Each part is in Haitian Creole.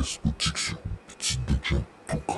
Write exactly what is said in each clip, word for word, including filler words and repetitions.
Prodiksion, pitit bouch an touka.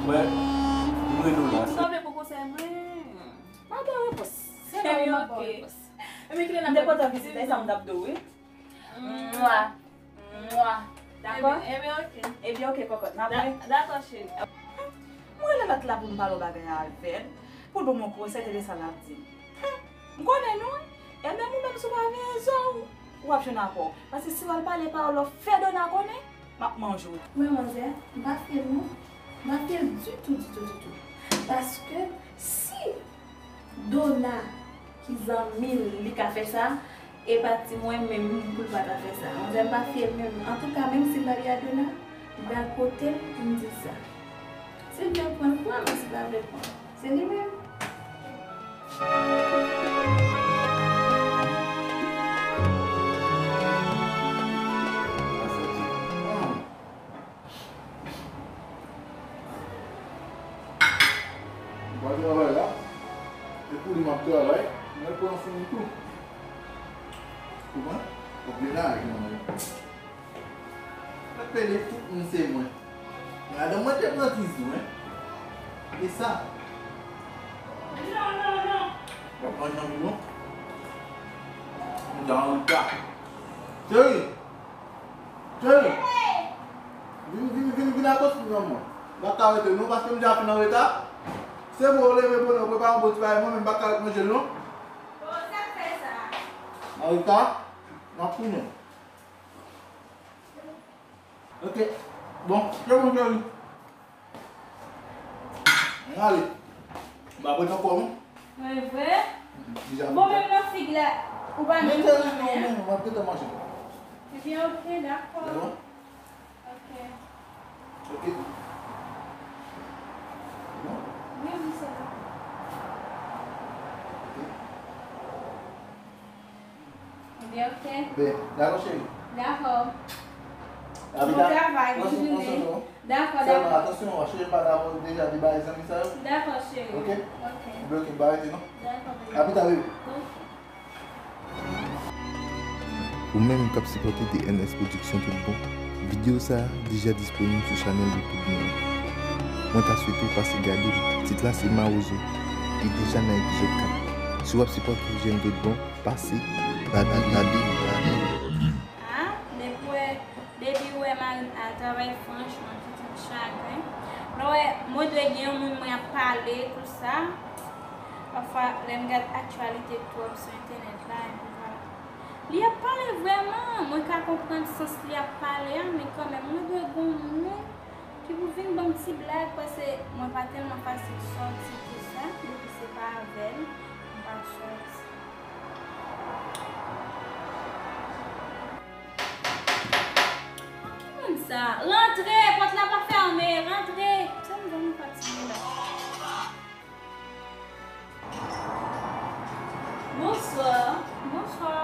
Mwen, m rele w la. Si w pa vle pran konsèy mwen, m ap ba w repons. Se mwen, m ap ba w repons. M te kontan vizite, e sa m t ap di w, wi. Mwa. Mwa. Dakò? Ebyen, ebyen, oke. Ebyen, oke, kòkòt. N ap wè. Dakò, cheri. M rele lòt la pou m pale yon bagay avè l, pou l ban m yon konsèy, tande sa l ap di m. M konnen nou, wi. Ebyen, ou menm, si w pa veye zo w, w ap jwenn apre w. Paske si w al pale pawòl, w fè Dona konnen, m ap manje w. Mwen, manzè, m pa fye l, non. M pa fye l ditou, ditou, ditou. Paske si Dona, ki zanmi l, li ka fè sa, e pa ti mwen menm pou l pa ta fè sa. Manzè m pa fye l menm. Antouka, menm si l mari a Dona, m pral kote l pou m di l sa. Si l vle pran l, pran l, si l pa vle pran l, se li menm. M pa travay la. E pou li m ap travay, mwen pran fon tou. Kouman? Ou byen la, non, non. Mwen pele tout moun se mwen. Madanm mwen te pran tizou, en. E sa? W ap manje anpil, non? M ta anreta. Cheri! Cheri! Vin, vin, vin, vin akòz pou manman. M pa ka rete non, paske m deja fin anreta. Se bon, w leve bonè, w prepare yon bon ti bagay, mwen menm m pa ka ret manje l non. Bon, sa k fè sa? Anreta, m ap tounen. Ok. Bon, se bon, cheri. Ann ale. M pa prete ankò non. Mwen vre? Deja. Bon, menm nan fig la, ou pa menm manje, non, non, non, m ap gentan manje. Ebyen, ok, dakò. Dakò? Ok. Ok. Bon. Wi, wi, se bon. Ok. Ebyen, ok. Ben, dakò, cheri. Dakò. Bon travay, bonne journée. Dakò, dakò. Sèlman, atansyon, cheri, m pa dakò deja de bagay zanmi sa yo. Dakò, cheri. Ok? Ok. Ebyen, ok, m pa rete non. Dakò, baby. A pita, baby. Ok. Ou menm k ap sipòte D N S Production tout bon, videyo sa a deja disponib sou chanèl YouTube nou an. Mwen ta swete w pase gade l. Tit la se Mawozo. Li deja nan epizòd kat. Si w ap sipòte jèn tout bon, pase, gade, gade, gade. Ah, depi w wè, depi w wè mari m al travay, franchman, pitit chagren. Lè w wè, mwen dwe gen yon moun mwen ap pale, tout sa. Pafwa, lè m gad aktyalite twòp sou entènèt la, epi vwala. Li ap pale vrèman, mwen ka konprann sans li ap pale a, men kanmenm, mwen dwe gen yon moun ki pou vin ban m ti blag, paske mwen pa tèlman fasil sòti ke sa, depi se pa avè l, m pa sòti. Ki moun sa? Rantre, pòt la pa fèmen, rantre. Sa m vin fatige la. Bonswa. Bonswa.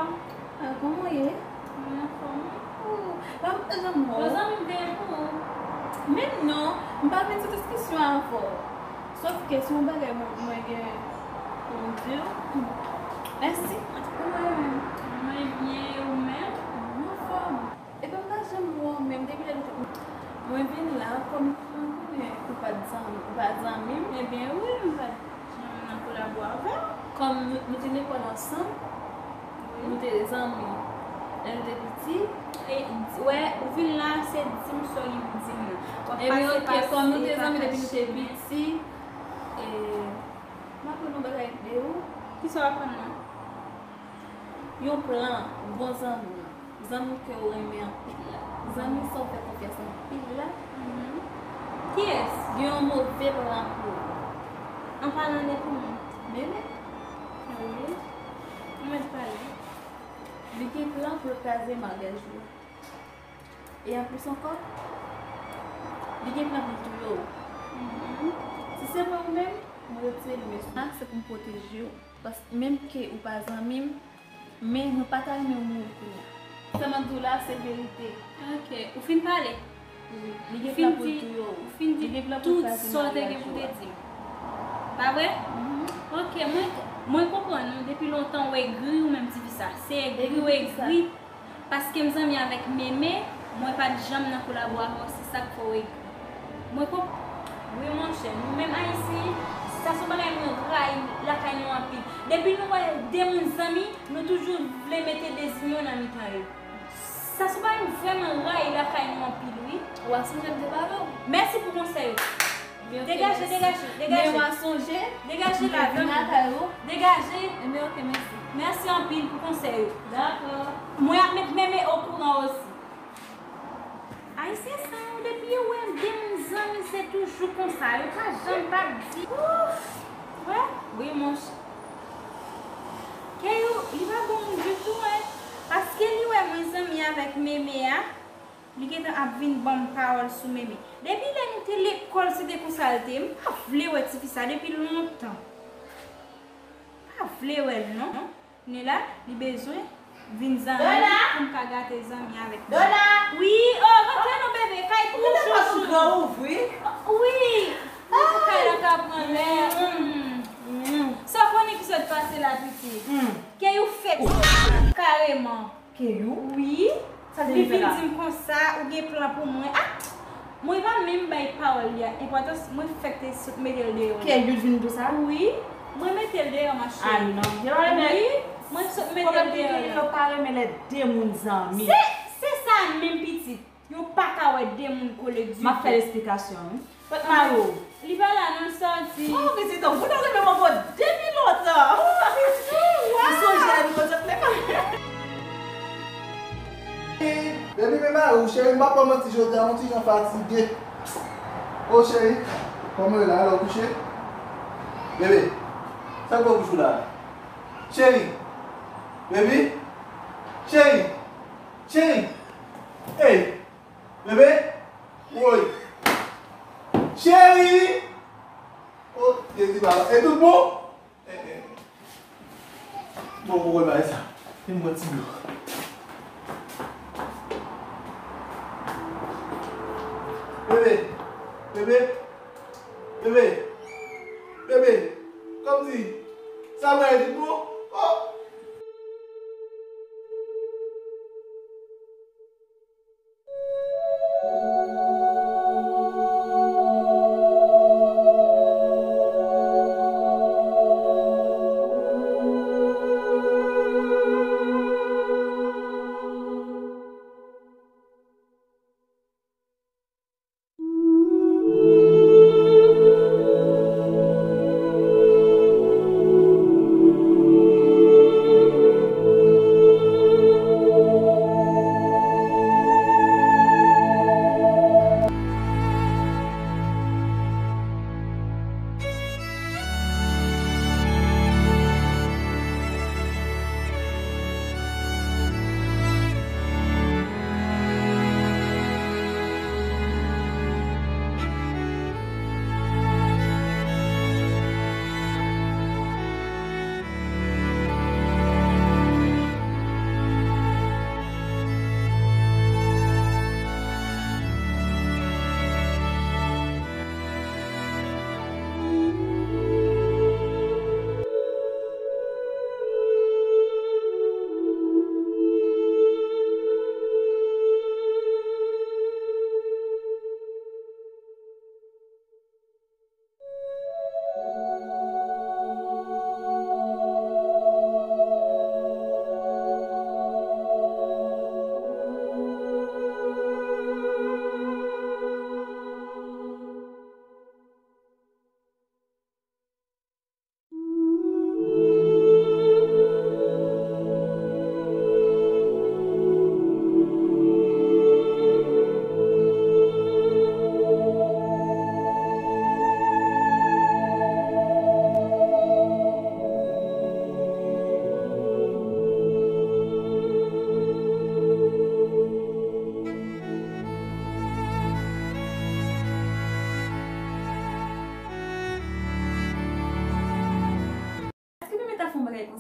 Ah, kòman w ye? Mwen anfòm, wi. Oh, pa m pa janm wè w. Bon, zanmi m te pou ou. Men non, m pa vin sou diskisyon avè w. Sòf ke se yon bagay mwen, mwen gen pou m di w. Mèsi. Kòman w ye menm? Mwen byen, e ou menm? Mwen anfòm. Epi m pa janm wè w menm depi lè nou te. Mwen vin la, kòm mwen konnen ou pa t zanmi, ou pa zanmi m. Ebyen wi, m pa t janm nan kolabo avè w. Kòm nou, nou te lekòl ansanm, wi, nou te zanmi lè nou te piti. E, wè, ou vin la, se di m sa w gen pou di m nan. W ap pase, pase, pase, pase. Ebyen, ok, kòm nou te zanmi depi nou te piti, e, m aprann yon bagay de ou. Kisa w aprann mwen? Yon plan, bon zanmi. Zanmi w ke w renmen anpil la. Zanmi sa w fè konfyans anpil la. Mhm. Kiyès? Gen yon move plan pou ou. An palan de pou mwen. Meme? Wi. Ou mèt pale. Li gen plan pou l kraze maryaj ou. E anplis ankò, li gen plan pou l touye w. Mhm. Si se mwen ou menm, mwen retire li men sou mwen. Se pou m pwoteje w. Paske menm ke ou pa zanmi m, men mwen pa ta renmen w mouri kounye a. Sa m ap di w la, se verite. Ok, ou fin pale? Wi. Li gen plan pou l touye w. Ou fin di tout sa w te gen pou te di m. Pa vre? Mhm. Ok, mwen, mwen konprann ou depi lontan, w egri ou menm ti fi sa. Se egri w egri. Paske m zanmi avèk Meme, mwen pa t janm nan kolabo avè w, se sa k fè w egri. Mwen konp-, wi monchè, nou menm Ayisyen, sa se yon bagay mwen rayi lakay nou anpil. Depi nou wè de moun zanmi, nou toujou vle mete dezinyon nan mitan yo. Sa se yon bagay m vrèman rayi lakay nou anpil, wi. Ou a sonje m te pale w. Mèsi pou konsèy ou. Degaje, degaje, degaje. Men w a sonje, degaje la, vin lakay ou. Degaje. Enben, ok, mèsi. Mèsi anpil pou konsèy ou. Dakò. Mwen ap met Meme okouran osi. Ayisyen sa yo, depi yo wè de moun zanmi, se toujou konsa. Yo pa janm pa di. Ouf! Wè? Wi, monchè. Keyou, li pa bon moun ditou, en. Paske li wè mwen zanmi avèk Meme a. Li gentan ap vin ban m pawòl sou Meme. Depi lè nou te lekòl, se te konsa l te ye. M pa vle wè tifi sa depi lontan. M pa vle wè l, non. Kounye la, li bezwen vin zanmi pou m ka gate zanmi avèk li. Dona! Wi, oh, rantre non, bebe, kay pou chouchou. Gran ouvri. Wi, kay la ka pran lè. Mm. Sa w konnen ki sot pase la, pitit? Keyou fèt kareman. Keyou? Wi. Sa l te vin fè la? Li vin di m konsa, ou gen plan pou mwen. Ah! Mwen pa menm bay pawòl li a enpòtans, mwen fèk te sot mete l deyò. Keyou vin di w sa? Wi. Mwen mete l deyò, ma chérie. Ah non. Yo pa renmen. Wi. Mwen sot mete l deyò. Pwoblèm ki genyen, yo pa renmen lè de moun zanmi. Se, se sa menm, pitit. Yo pa ka wè de moun kole ditou. M ap fè l esplikasyon, wi. Kot mari w? Li pa la non, l sòti. Oh, pitit, ou konn renmen manman w depi lontan. Ou sonje lè nou konn sot lekòl. Baby, men mari w, cheri, m p ap ba w manti, jodi a m yon ti jan fatige. Oh, cheri, kòman w ye la? Alò, w kouche? Bebe, sa k fè w kouche w la? Cheri, baby, cheri, cheri, hey. Bebe? Woy. Cheri! Oh, Jezi papa. E tout bon? Eh, eh. Bon, bon, bon, bagay sa. Fè m pran ti dlo. Bebe. Bebe. Bebe. Bebe. Kòmsi. Sa va, e tout bon? Oh!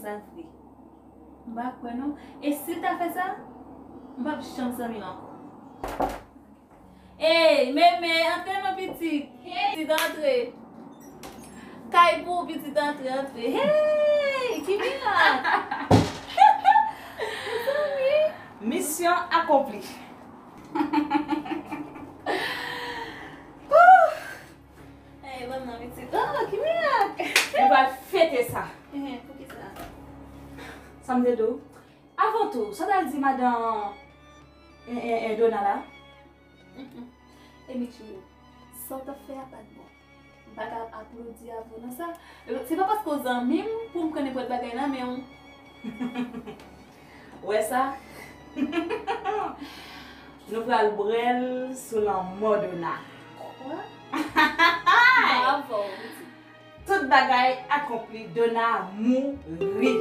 Sa vre. M pa kwè non. E si l ta fè sa, m p ap janm zanmi l ankò. Ey, Meme, antre non pitit. Pitit antre. Kay pou pitit antre, antre. Hey, ki mirak. Mezanmi. Misyon akonpli. Hey, ban m nan pitit. Oh, ki mirak. Nou pral fete sa. Ehe, poukisa? Sa m te di w. Avan tou, sa w t al di madan, eh, eh, eh, Dona la? Mm, mm. E Michou, sa w t ap fè a pa t bon. M pa ka aplodi avè w nan sa. Se pa paske w zanmi m pou m pran nenpòt bagay nan men w. Ou wè sa? Nou pral bwè l sou lanmò Dona. Kwa? Bravo, pitit. Tout bagay akonpli, Dona mouri.